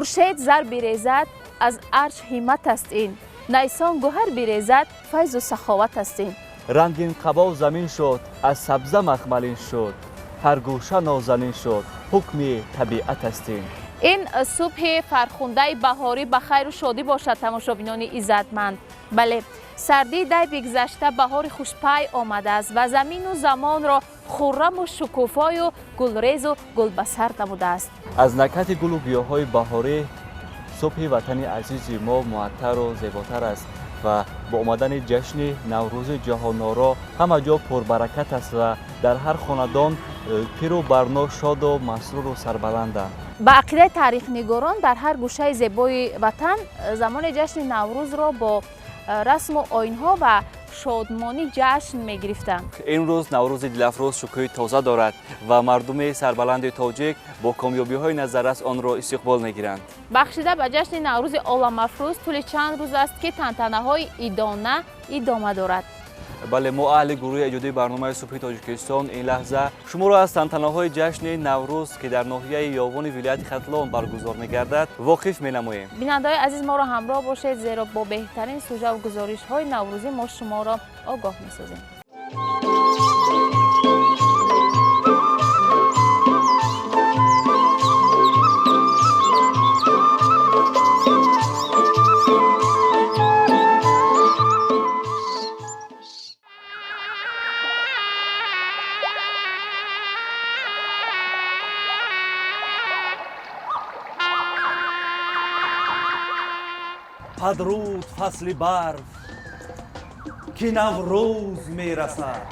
Хуршед зар бирезад, аз арш ҳиммат аст ин. Найсон гӯҳар бирезад, файзу саховат аст ин. Рангин қабо замин шуд, аз сабза махмалин шуд, ҳар гӯша нозанин шуд, ҳукми табиат аст ин. Ин субҳи фархундаи баҳорӣ ба хайру шодӣ бошад, тамошобинони иззатманд. Бале, сардии дай бигзашта баҳори хушпай омадааст ва замину замонро хурраму шукуфою гулрезу гулбасар намудааст. Аз накҳати гулу гиёҳҳои баҳорӣ субҳи ватани азизи мо муаттару зеботар аст ва бо омадани ҷашни Наврӯзи ҷаҳоноро ҳама ҷо пурбаракат аст ва дар ҳар хонадон пиру барно шоду масруру сарбаланданд. Ба ақидаи таърихнигорон, дар ҳар гӯшаи зебои ватан замони ҷашни Наврӯзро бо расму оинҳо ва шодмонӣ ҷашн мегирифтанд. Имрӯз Наврӯзи дилафрӯз шукӯҳи тоза дорад ва мардуми сарбаланди тоҷик бо комёбиҳои назаррас онро истиқбол мегиранд. Бахшида ба ҷашни Наврӯзи оламафрӯз тӯли чанд рӯз аст, ки тантанаҳои идона идома дорад. Бале, мо аҳли гурӯҳи эҷодии барномаи Субҳи Тоҷикистон ин лаҳза шуморо аз тантанаҳои ҷашни Наврӯз, ки дар ноҳияи Ёвони вилояти Хатлон баргузор мегардад, воқиф менамоем. Бинандаҳои азиз, моро ҳамроҳ бошед, зеро бо беҳтарин сужаву гузоришҳои наврӯзӣ мо шуморо огоҳ месозем. Падруд фасли барф, ки Наврӯз мерасад.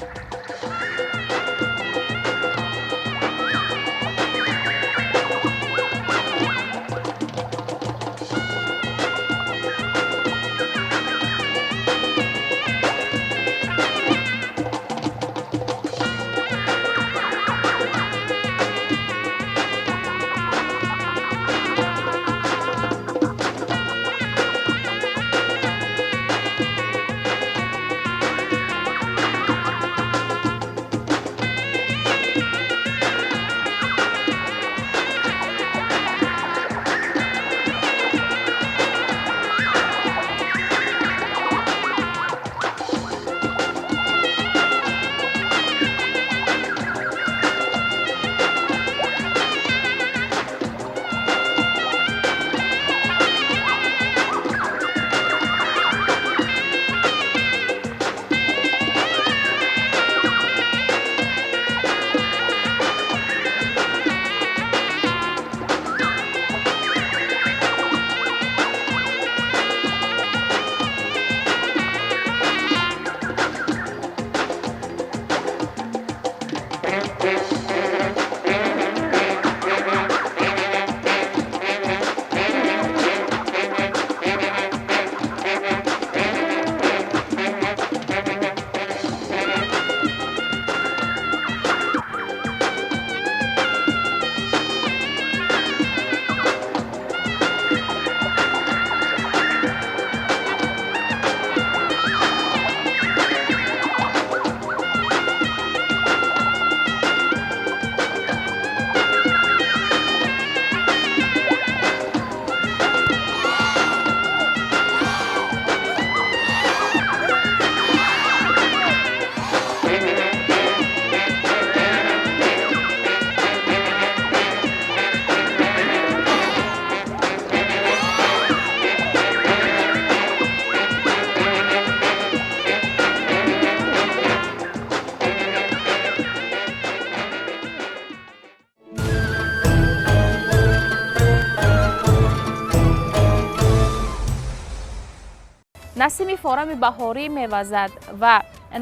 Насими форами баҳорӣ мевазад ва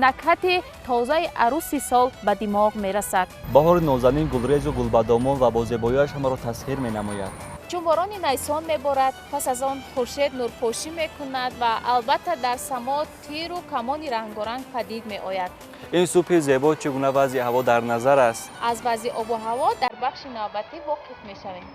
накҳати тозаи арӯси сол ба димоғ мерасад. Баҳори нозанин гулрезу гулбадомон ва бо зебоиаш ҳамаро тасхир менамояд. Чун борони найсон меборад, пас аз он хуршед нурпошӣ мекунад ва албатта дар само тиру камони рангоранг падид меояд. Ин субҳи зебо чӣ гуна вазъи ҳаво дар назар аст? Аз вазъи обу ҳаво дар бахши навбатӣ воқиф мешавем.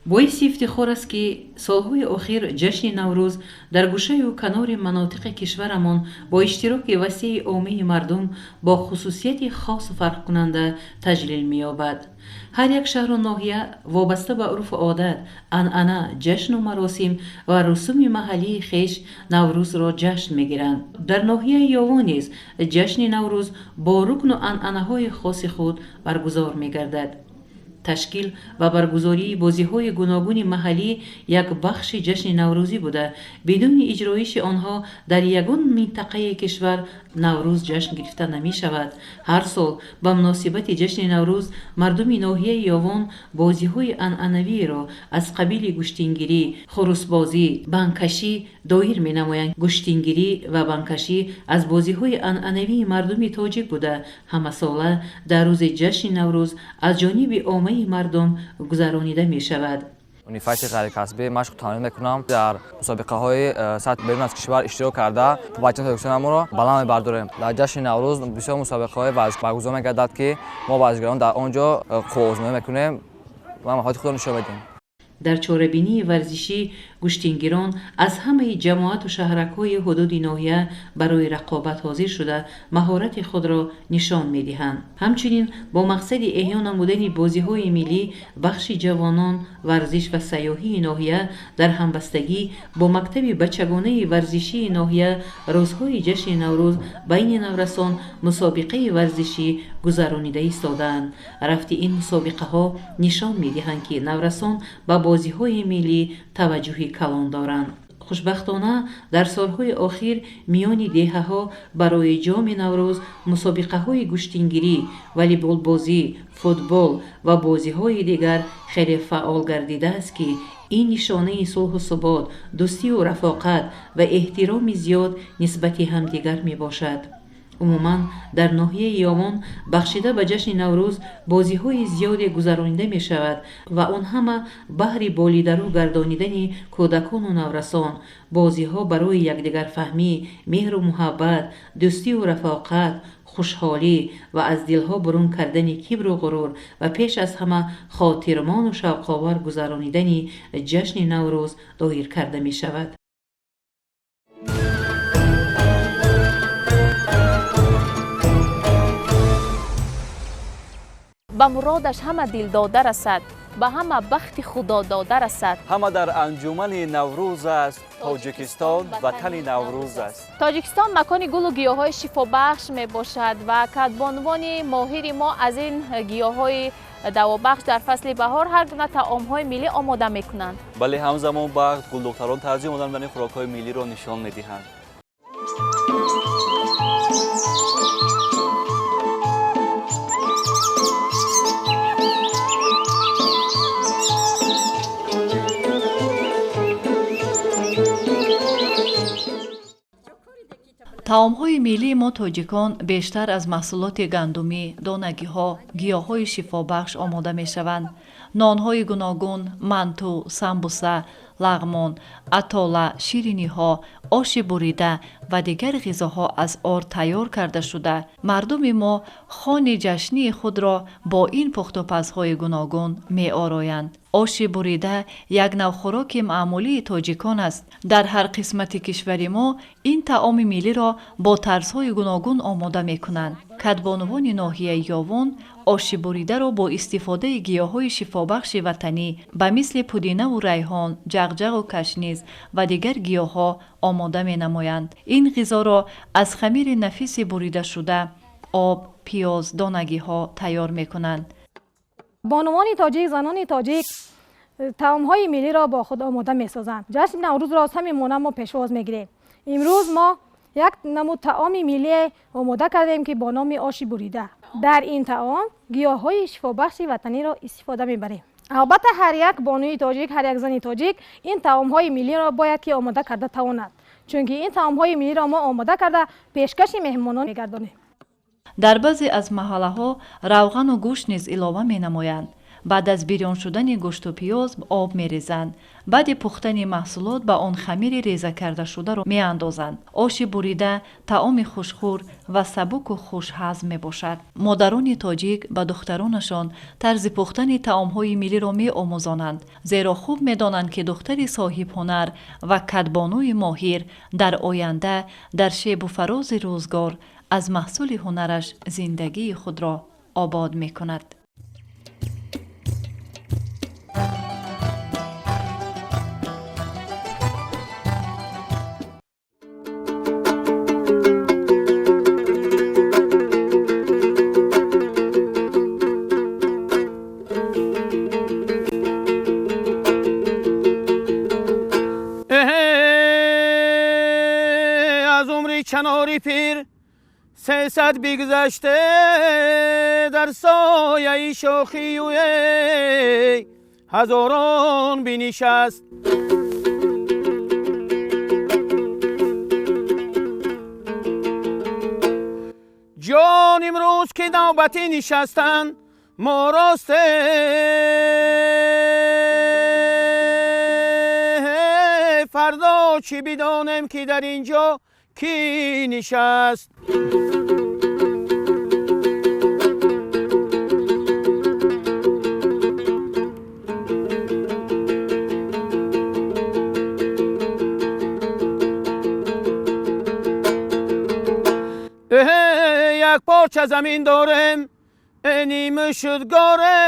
Боиси ифтихор аст, ки солҳои охир ҷашни Наврӯз дар гӯшаю канори манотиқи кишварамон бо иштироки васеи оммаи мардум бо хусусияти хосу фарқкунанда таҷлил меёбад. Ҳар як шаҳру ноҳия вобаста ба урфу одат, анъана, ҷашну маросим ва русуми маҳаллии хеш Наврӯзро ҷашн мегиранд. Дар ноҳияи Ёвон низ ҷашни Наврӯз бо рукну анъанаҳои хоси худ баргузор мегардад. Ташкил ва баргузории бозиҳои гуногуни маҳаллӣ як бахши ҷашни наврӯзӣ буда, бидуни иҷроиши онҳо дар ягон минтақаи кишвар Наврӯз ҷашн гирифта намешавад. Ҳар сол ба муносибати ҷашни Наврӯз мардуми ноҳияи Ёвон бозиҳои анъанавиеро аз қабили гӯштингирӣ, хурусбозӣ, бангкашӣ доир менамоянд. Гӯштингирӣ ва бангкашӣ аз бозиҳои анъанавии мардуми тоҷик буда, ҳамасола дар рӯзи ҷашни Наврӯз аз ҷониби оммаи мардум гузаронида мешавад. Унифайти ғайрикасбӣ машқу тамрин мекунам. Дар мусобиқаҳои сатҳи берун аз кишвар иштирок карда, байрақи Тоҷикистонамонро баланд мебардорем. Дар ҷашни Наврӯз бисёр мусобиқаҳои варзиш баргузор мегардад, ки мо варзишгарон дар он ҷо қувваозмоӣ мекунем ва маҳорати худро нишон медиҳем. Дар чорабинии варзишӣ гӯштингирон аз ҳамаи ҷамоату шаҳракҳои ҳудуди ноҳия барои рақобат ҳозир шуда, маҳорати худро нишон медиҳанд. Ҳамчунин бо мақсади эҳё намудани бозиҳои миллӣ бахши ҷавонон, варзиш ва сайёҳии ноҳия дар ҳамбастагӣ бо мактаби бачагонаи варзишии ноҳия рӯзҳои ҷашни Наврӯз байни наврасон мусобиқаи варзишӣ гузаронида истодаанд. Рафти ин мусобиқаҳо нишон медиҳанд, ки наврасон ба бозиҳои миллӣ таваҷҷӯҳи калон доранд. Хушбахтона, дар солҳои охир миёни деҳаҳо барои ҷоми Наврӯз мусобиқаҳои гӯштингирӣ, волейболбозӣ, футбол ва бозиҳои дигар хеле фаъол гардидааст, ки ин нишонаи сулҳу субот, дӯстию рафоқат ва эҳтироми зиёд нисбати ҳамдигар мебошад. Умуман, дар ноҳияи Ёвон бахшида ба ҷашни Наврӯз бозиҳои зиёде гузаронида мешавад ва он ҳама баҳри болидарӯ гардонидани кӯдакону наврасон. Бозиҳо барои якдигарфаҳмӣ, меҳру муҳаббат, дӯстию рафоқат, хушҳолӣ ва аз дилҳо бурун кардани кибру ғурур ва пеш аз ҳама хотирмону шавқовар гузаронидани ҷашни Наврӯз доир карда мешавад. Ба муродаш ҳама дилдода расад, ба ҳама бахти худодода расад. Ҳама дар анҷумани Наврӯз аст. Тоҷикистон ватани Наврӯз аст. Тоҷикистон макони гулу гиёҳҳои шифобахш мебошад ва кадбонувони моҳири мо аз ин гиёҳҳои давобахш дар фасли баҳор ҳар гуна таомҳои миллӣ омода мекунанд. Бале, ҳамзамон бахт гулдухтарон тарзи омода намудани хӯрокҳои миллиро нишон медиҳанд. Таомҳои миллии мо тоҷикон бештар аз маҳсулоти гандумӣ, донагиҳо, гиёҳҳои шифобахш омода мешаванд. Нонҳои гуногун, манту, самбуса, лағмон, атола, шириниҳо, оши бурида ва дигар ғизоҳо аз орд тайёр карда шуда, мардуми мо хони ҷашнии худро бо ин пухтупазҳои гуногун меороянд. Оши бурида як нав хӯроки маъмулии тоҷикон аст. Дар ҳар қисмати кишвари мо ин таоми миллиро бо тарзҳои гуногун омода мекунанд. Кадбонувони ноҳияи Ёвон оши буридаро бо истифодаи гиёҳҳои шифобахши ватанӣ ба мисли пудинаву райҳон, ҷағҷағу кашниз ва дигар гиёҳҳо омода менамоянд. Ин ғизоро аз хамири нафиси буридашуда, об, пиёз, донагиҳо тайёр мекунанд. Бонувони тоҷик, занони тоҷик таомҳои миллиро бо худ омода месозанд. Ҷашни Наврӯзро самимона мо пешвоз мегирем. Имрӯз мо як намуд таоми миллие омода кардем, ки бо номи оши бурида. Дар ин таом гиёҳҳои шифобахши ватаниро истифода мебарем. Албатта, ҳар як бонуи тоҷик, ҳар як зани тоҷик ин таомҳои миллиро бояд ки омода карда тавонад, чунки ин таомҳои миллиро мо омода карда пешкаши меҳмонон мегардонем. Дар баъзе аз маҳаллаҳо равғану гӯшт низ илова менамоянд. Баъд аз бирён шудани гӯшту пиёз об мерезанд. Баъди пухтани маҳсулот ба он хамири реза кардашударо меандозанд. Оши бурида таоми хушхӯр ва сабуку хушҳазм мебошад. Модарони тоҷик ба духтаронашон тарзи пухтани таомҳои миллиро меомӯзонанд, зеро хуб медонанд, ки духтари соҳибҳунар ва кадбонуи моҳир дар оянда дар шебу фарози рӯзгор аз маҳсули ҳунараш зиндагии худро обод мекунад. Аз умри чанори пир 300 бигзаште, дар сояи шохию ҳазорон бинишаст. Ҷон, имрӯз ки навбати нишастан мо росте, фардо чӣ бидонем, ки дар ин ҷо кӣ нишаст? Як порча замин дорем, ним шуд горе,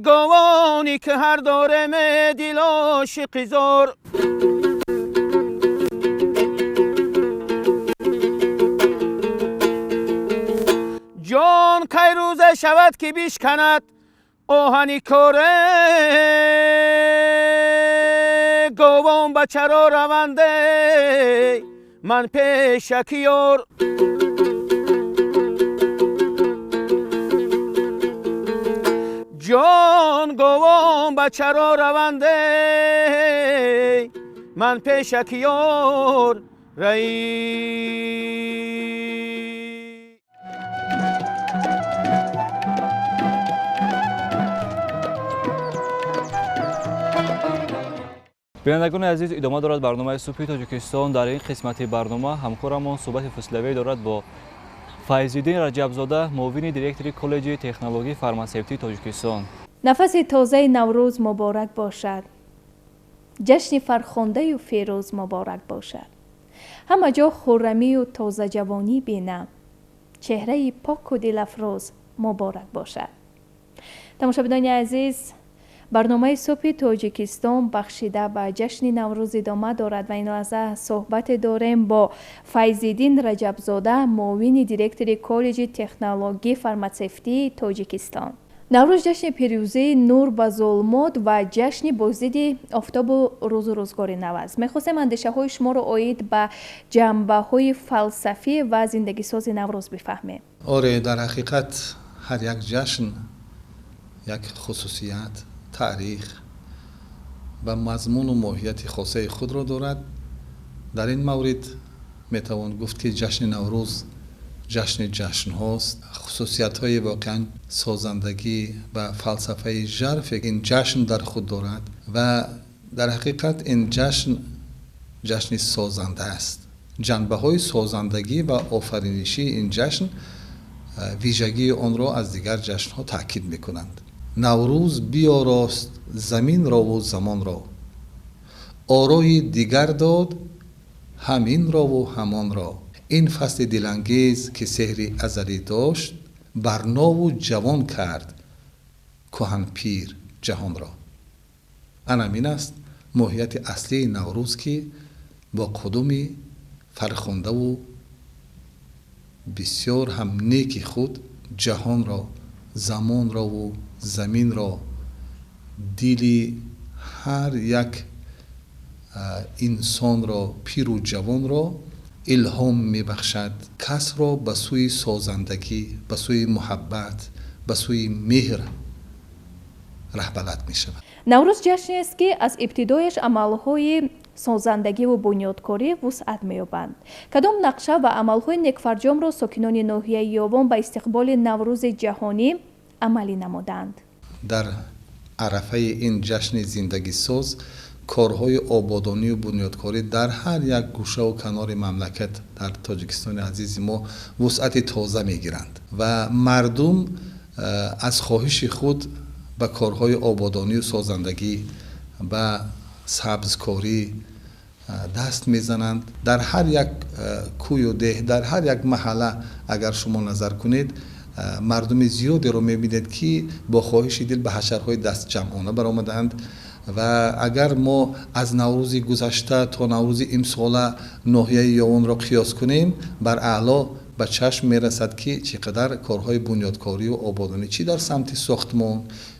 говони ки ҳар дорем, дил ошиқи зор. Ҷон, кай рӯзе шавад, ки бишканад оҳани коре, говон ба чаро раванде, ман пешаки ёр. Ҷон, говон ба чаро раванде, ман пешаки ёр раи. Бинандагони азиз, идома дорад барномаи субҳи Тоҷикистон. Дар ин қисмати барнома ҳамкорамон суҳбати фосилавӣ дорад бо Файзиддин Раҷабзода, муовини директори коллеҷи технологии фармасевтии Тоҷикистон. Нафаси тозаи Наврӯз муборак бошад, ҷашни фархундаю фирӯз муборак бошад. Ҳама ҷо хуррамию тозаҷавонӣ бинам, чеҳраи поку дилафрӯз муборак бошад. Тамошобинони азиз, барномаи субҳи Тоҷикистон бахшида ба ҷашни Наврӯз идома дорад ва ин лаҳза суҳбате дорем бо Файзиддин Раҷабзода, муовини директори коллеҷи технологии фармасевтии Тоҷикистон. Наврӯз ҷашни пирӯзии нур ба зулмот ва ҷашни боздиди офтобу рӯзу рӯзгори нав аст. Мехостем андешаҳои шуморо оид ба ҷанбаҳои фалсафӣ ва зиндагисози Наврӯз бифаҳмем. Оре, дар ҳақиқат ҳар як ҷашн як хусусият, таърих ва мазмуну моҳияти хосаи худро дорад. Дар ин маврид метавон гуфт, ки ҷашни Наврӯз ҷашни ҷашнҳост. Хусусиятҳои воқеан созандагӣ ва фалсафаи жарфе ин ҷашн дар худ дорад ва дар ҳақиқат ин ҷашн ҷашни созанда аст. Ҷанбаҳои созандагӣ ва офаринишии ин ҷашн вижагии онро аз дигар ҷашнҳо таъкид мекунанд. Наврӯз биёрост заминрову замонро, орои дигар дод ҳаминрову ҳамонро. Ин фасли дилангез, ки сеҳри азалӣ дошт, барнову ҷавон кард кӯҳанпир ҷаҳонро. Анамин аст моҳияти аслии Наврӯз, ки бо қудуми фархундаву бисёр ҳам неки худ ҷаҳонро, замонрову заминро, дили ҳар як инсонро, пиру ҷавонро илҳом мебахшад, касро ба сӯи созандагӣ, ба сӯи муҳаббат, ба сӯи меҳр раҳбалад мешавад. Наврӯз ҷашнест, ки аз ибтидояш амалҳои созандагиву бунёдкорӣ вусъат меёбанд. Кадом нақша ва амалҳои некфарҷомро сокинони ноҳияи Ёвон ба истиқболи Наврӯзи ҷаҳонӣ амалӣ намуданд? Дар арафаи ин ҷашни зиндагисоз корҳои ободонию бунёдкорӣ дар ҳар як гӯшаву канори мамлакат дар Тоҷикистони азизи мо вусъати тоза мегиранд ва мардум аз хоҳиши худ ба корҳои ободонию созандагӣ, ба сабзкорӣ даст мезананд. Дар ҳар як кӯю деҳ, дар ҳар як маҳалла агар шумо назар кунед, мардуми зиёдеро мебинед, ки бо хоҳиши дил ба ҳашарҳои дастҷамъона баромадаанд. Ва агар мо аз Наврӯзи гузашта то Наврӯзи имсола ноҳияи Ёвонро қиёс кунем, бар аъло ба чашм мерасад, ки чӣ қадар корҳои бунёдкорию ободонӣ чӣ дар самти сохтмон,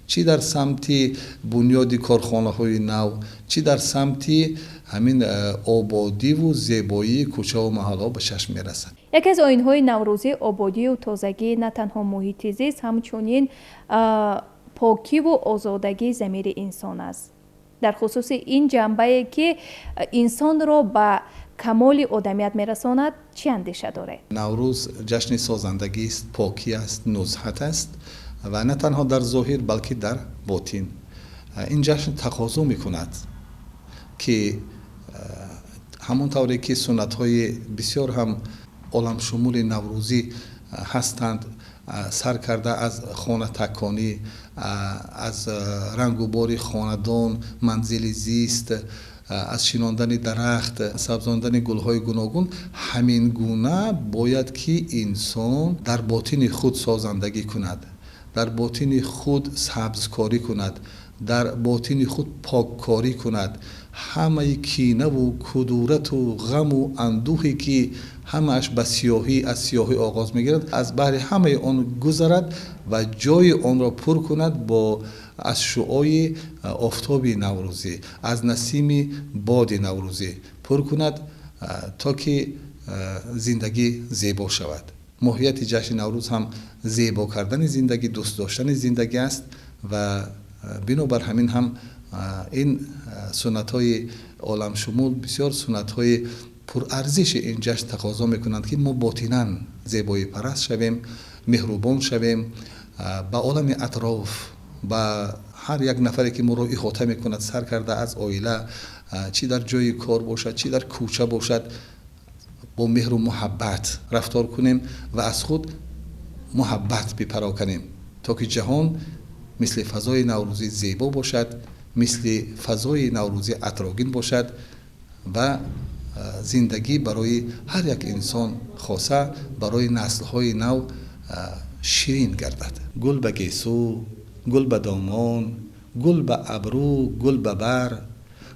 чӣ дар самти бунёди корхонаҳои нав, чӣ дар самти ҳамин ободиву зебоии кӯчаву маҳаллаҳо ба чашм мерасад. Яке аз оинҳои наврӯзӣ ободию тозагӣ на танҳо муҳити зист, ҳамчунин покиву озодагии замири инсон аст. Дар хусуси ин ҷанбае, ки инсонро ба камоли одамият мерасонад, чӣ андеша доред? Наврӯз ҷашни созандагист, покӣ аст, нузҳат аст ва на танҳо дар зоҳир, балки дар ботин. Ин ҷашн тақозо мекунад, ки ҳамон тавре ки суннатҳои бисёр ҳам оламшумули наврӯзӣ ҳастанд, сар карда аз хонатаконӣ, аз рангубори хонадон, манзили зист, аз шинондани дарахт, сабзондани гулҳои гуногун, ҳамин гуна бояд ки инсон дар ботини худ созандагӣ кунад, дар ботини худ сабзкорӣ кунад, дар ботини худ поккорӣ кунад. Ҳамаи кинаву кудурату ғаму андӯҳе, ки ҳамааш ба сиёҳӣ, аз сиёҳӣ оғоз мегирад, аз баҳри ҳамаи он гузарад ва ҷои онро пур кунад бо аз шуои офтоби наврӯзӣ, аз насими боди наврӯзӣ пур кунад, то ки зиндагӣ зебо шавад. Моҳияти ҷашни Наврӯз ҳам зебо кардани зиндагӣ, дӯст доштани зиндагӣ аст ва бинобар ҳамин ҳам ин суннатҳои оламшумул, бисёр суннатҳои пурарзиши ин ҷашн тақозо мекунанд, ки мо ботинан зебоипараст шавем, меҳрубон шавем ба олами атроф, ба ҳар як нафаре, ки моро иҳота мекунад, сар карда аз оила, чӣ дар ҷои кор бошад, чӣ дар кӯча бошад, бо меҳру муҳаббат рафтор кунем ва аз худ муҳаббат бипароканем, то ки ҷаҳон мисли фазои наврӯзӣ зебо бошад, мисли фазои наврӯзӣ атрогин бошад ва зиндагӣ барои ҳар як инсон, хоса барои наслҳои нав, ширин гардад. Гул ба гесу, гул ба домон, гул ба абрӯ, гул ба бар,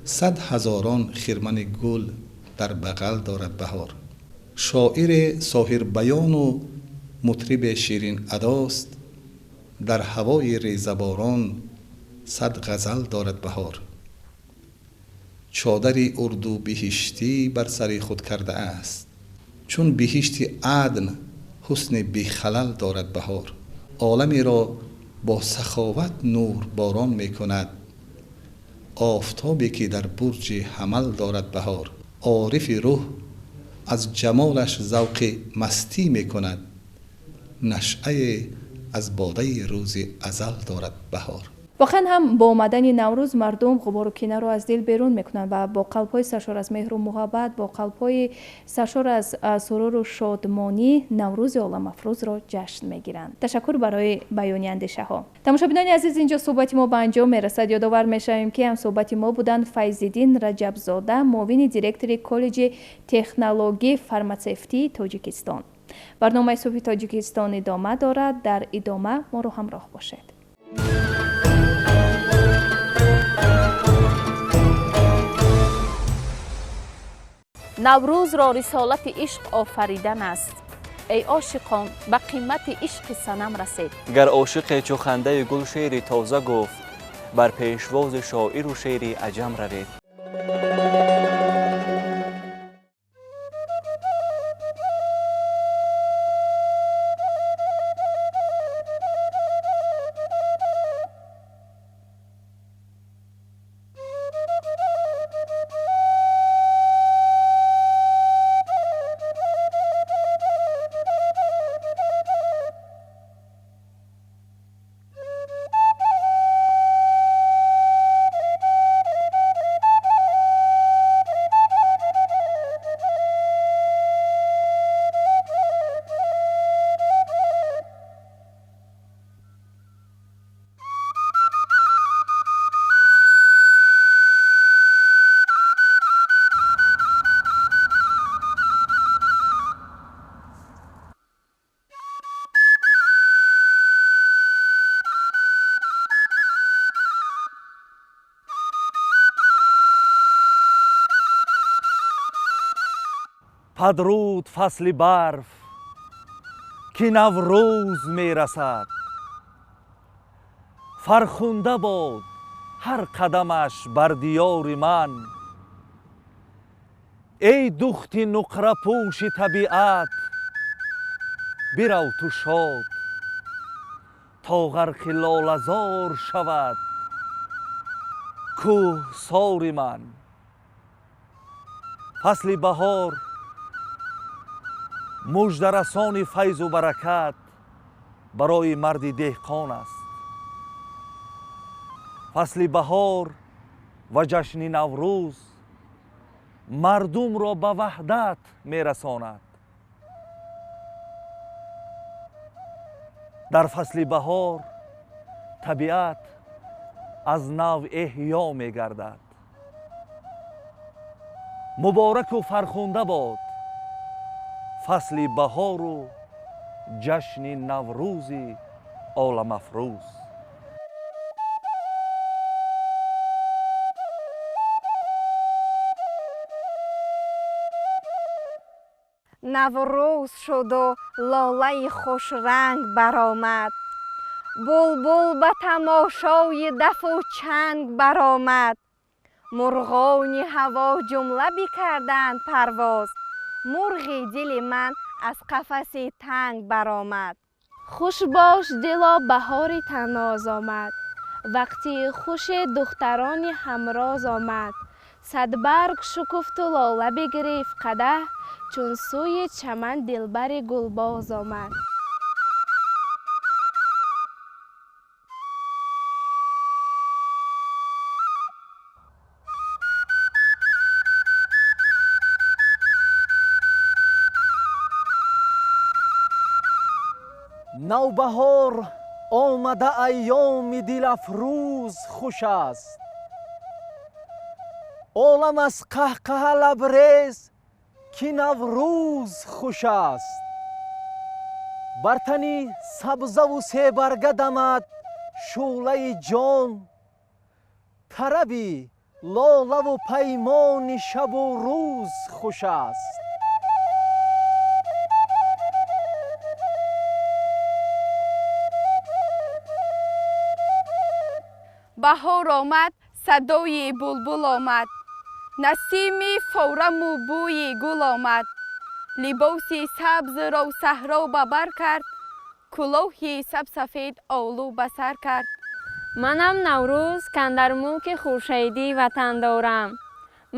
сад ҳазорон хирмани гул дар бағал дорад баҳор. Шоире соҳирбаёну мутриби ширин адост, дар ҳавои резаборон сад ғазал дорад баҳор. Чодари урду биҳиштӣ бар сари худ кардааст, чун биҳишти Адн ҳусни бехалал дорад баҳор. Оламеро бо саховат нур борон мекунад, офтобе ки дар бурҷи ҳамал дорад баҳор. Орифи рӯҳ аз ҷамолаш завқи мастӣ мекунад, нашъае аз бодаи рӯзи азал дорад баҳор. Воқеан ҳам бо омадани Наврӯз мардум ғубору кинаро аз дил берун мекунанд ва бо қалбҳои саршор аз меҳру муҳаббат, бо қалбҳои саршор аз суруру шодмонӣ Наврӯзи оламафрӯзро ҷашн мегиранд. Ташаккур барои баёни андешаҳо. Тамошобинони азиз, инҷо суҳбати мо ба анҷом мерасад. Ёдовар мешавем, ки ҳамсуҳбати мо буданд Файзиддин Раҷабзода, муовини директори Коллеҷи технологии фарматсевтии Тоҷикистон. Барномаи Субҳи Тоҷикистон идома дорад. Дар идома моро ҳамроҳ бошед. Наврӯзро рисолати ишқ офаридан аст. Эй ошиқон, ба қимати ишқи санам расед. Гар ошиқе чу хандаи гул шеъри тоза гуфт, бар пешвози шоиру шеъри аҷам равед. Падруд фасли барф, ки Наврӯз мерасад. Фархунда бод ҳар қадамаш бар диёри ман. Эй духти нуқрапӯши табиат, бирав ту шод, то ғарқи лолазор шавад кӯҳсори ман. Фасли баҳор муждарасони файзу баракат барои марди деҳқон аст. Фасли баҳор ва ҷашни Наврӯз мардумро ба ваҳдат мерасонад. Дар фасли баҳор табиат аз нав эҳё мегардад. Мубораку фархунда бод фасли баҳору ҷашни Наврӯзи оламафрӯз. Наврӯз шуду лолаи хушранг баромад, булбул ба тамошои дафу чанг баромад. Мурғони ҳаво ҷумла бикарданд парвоз, мурғи дили ман аз қафаси танг баромад. Хуш бош дило, баҳори таноз омад, вақти хуши духтарони ҳамроз омад. Садбарг шукуфту лола бигирифт қадаҳ, чун сӯи чаман дилбари гулбоз омад. Навбаҳор омада, айёми дилафрӯз хуш аст. Олам аз қаҳқаҳа лабрез, ки Наврӯз хуш аст. Бар тани сабзаву себарга дамад шӯълаи ҷон, тараби лолаву паймони шабу рӯз хуш аст. Баҳор омад, садои булбул омад, насими фораму бӯи гул омад. Либоси сабзро саҳро ба бар кард, кӯлоҳи сабсафед олу ба сар кард. Манам Наврӯз, кандар мулки хуршедӣ ватан дорам.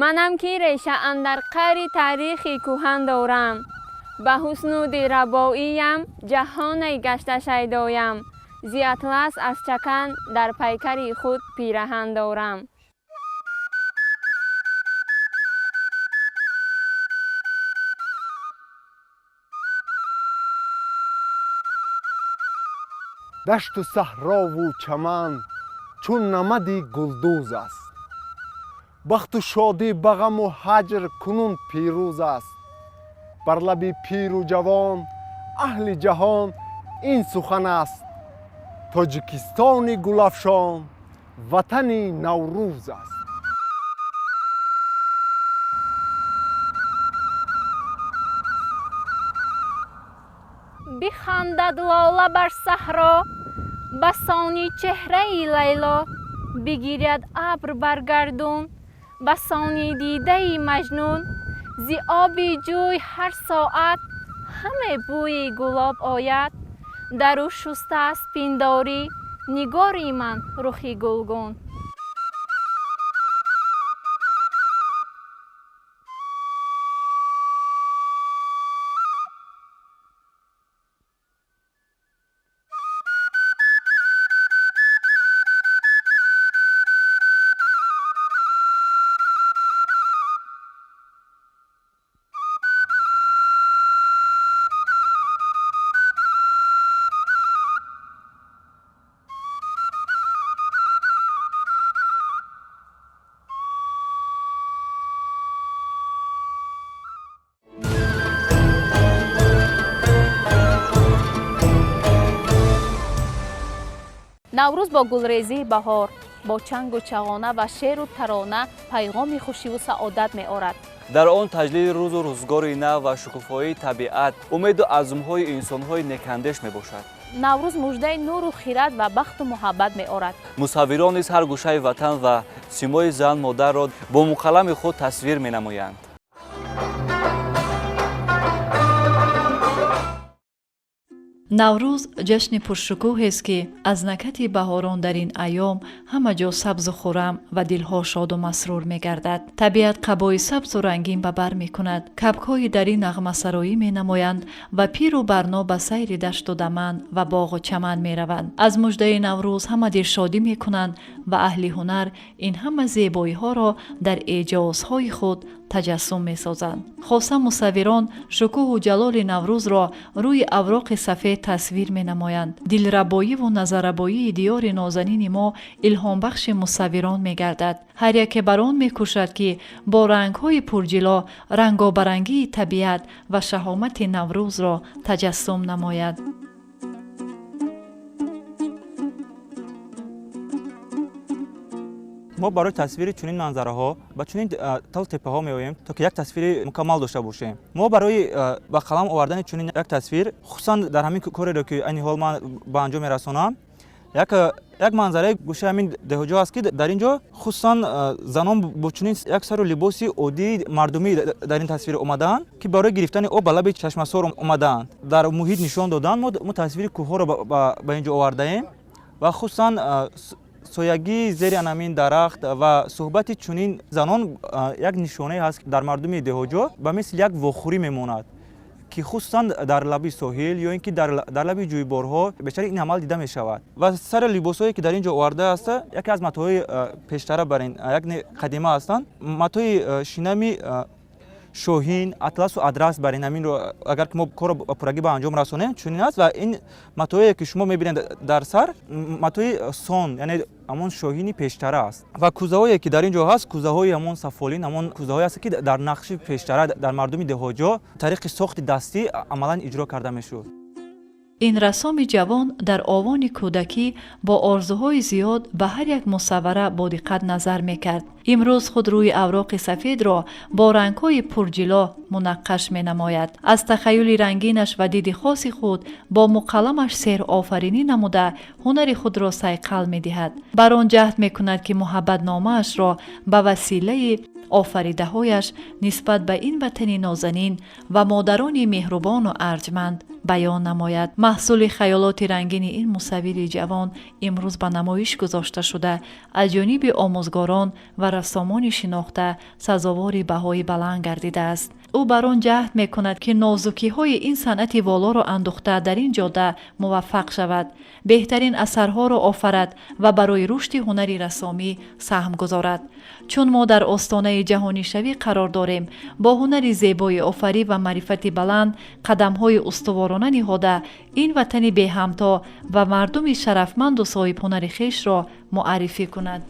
Манам ки реша андар қари таърихи кӯҳан дорам. Ба ҳусну дилрабоиям ҷаҳоне гашта шайдоям. Зи атлас аз чакан дар пайкари худ пираҳан дорам. Дашту саҳрову чаман чун намади гулдӯз аст. Бахту шодӣ ба ғаму ҳаҷр кунун пирӯз аст. Бар лаби пиру ҷавон аҳли ҷаҳон ин сухан аст. Тоҷикистони гулафшон ватани Наврӯз аст. Бихандад лола бар саҳро, ба сони чеҳраи Лайло, бигиряд абр бар гардун, ба сони дидаи Маҷнун. Зи оби ҷӯй ҳар соат ҳаме бӯи гулоб ояд. Дар ӯ шустааст пиндорӣ нигори ман рухи гулгун. Наврӯз бо гулрезии баҳор, Бо чангу чағона ва шеъру тарона пайғоми хушиву саодат меорад. Дар он таҷлили рӯзу рӯзгори нав ва шукуфоии табиат, умеду азмҳои инсонҳои некандеш мебошад. Наврӯз муждаи нуру хирад ва бахту муҳаббат меорад. Мусаввирон низ ҳар гӯшаи ватан ва симои зан модарро бо муқаллами худ тасвир менамоянд. Наврӯз ҷашни пуршукӯҳест, ки аз накати баҳорон дар ин айём ҳама ҷо сабзу хуррам ва дилҳо шоду масрур мегардад. Табиат қабои сабзу рангин ба бар мекунад, кабкҳои дарӣ нағмасароӣ менамоянд ва пиру барно ба сайри дашту даман ва боғу чаман мераванд. Аз муждаи Наврӯз ҳама дилшодӣ мекунанд ва аҳли ҳунар ин ҳама зебоиҳоро дар эъҷозҳои худ таҷассум месозанд. Хоса мусаввирон шукӯҳу ҷалоли Наврӯзро рӯи авроқи сафед тасвир менамоянд. Дилрабоиву назаррабоии диёри нозанини мо илҳомбахши мусаввирон мегардад. Ҳар яке бар он мекӯшад, ки бо рангҳои пурҷило рангобарангии табиат ва шаҳомати Наврӯзро таҷассум намояд. Мо барои тасвири чунин манзараҳо ба чунин талу теппаҳо меоем, то ки як тасвири мукаммал дошта бошем. Мо барои ба қалам овардани чунин як тасвир, хусусан дар ҳамин кореро, ки айни ҳол ман ба анҷом мерасонам, як манзараи гӯшаи ҳамин деҳоҷо аст, ки дар ин ҷо хусусан занон бо чунин як сару либоси оддии мардумӣ дар ин тасвир омадаанд, ки барои гирифтани об ба лаби чашмасор омадаанд. Дар муҳит нишон доданд. Мо тасвири кӯҳҳоро ба ин ҷо овардаем ва хусусан соягии зери анамин дарахт ва суҳбати чунин занон як нишонае ҳаст, дар мардуми деҳоҷо ба мисли як вохӯрӣ мемонад, ки хусусан дар лаби соҳил ё ин ки дар лаби ҷӯйборҳо бештар ин амал дида мешавад. Ва сари либосҳое, ки дар ин ҷо оварда аст, яке аз матоъҳои пештара бар ин як қадима ҳастанд, матои шинами шоҳин, атласу адрас. Бар ин ҳаминро агар ки мо корро ба пуррагӣ ба анҷом расонем, чунин аст. Ва ин матоие, ки шумо мебинед дар сар, матои сон, яъне ҳамон шоҳини пештара аст. Ва кӯзаҳое, ки дар ин ҷо ҳаст, кӯзаҳои ҳамон сафолин, ҳамон кӯзаҳое ҳаст, ки дар нақши пештара дар мардуми деҳоҷо тариқи сохти дастӣ амалан иҷро карда мешуд. Ин рассоми ҷавон дар овони кӯдакӣ бо орзуҳои зиёд ба ҳар як мусаввара бо диққат назар мекард. Имрӯз худ рӯи авроқи сафедро бо рангҳои пурҷило мунаққаш менамояд. Аз тахаюли рангинаш ва диди хоси худ бо муқалламаш сеҳрофаринӣ намуда, ҳунари худро сайқал медиҳад. Бар он ҷаҳд мекунад, ки муҳаббатномаашро ба василаи офаридаҳояш нисбат ба ин ватани нозанин ва модарони меҳрубону арҷманд баён намояд. Маҳсули хаёлоти рангини ин мусаввири ҷавон имрӯз ба намоиш гузошта шуда, аз ҷониби омӯзгорон ва рассомони шинохта сазовори баҳои баланд гардидааст. Ӯ бар он ҷаҳд мекунад, ки нозукиҳои ин санъати волоро андӯхта дар ин ҷода муваффақ шавад, беҳтарин асарҳоро офарад ва барои рушди ҳунари рассомӣ саҳм гузорад. Чун мо дар остонаи ҷаҳонишавӣ қарор дорем, бо ҳунари зебои офарӣ ва маърифати баланд қадамҳои устуворона ниҳода, ин ватани беҳамто ва мардуми шарафманду соҳибҳунари хешро муаррифӣ кунад.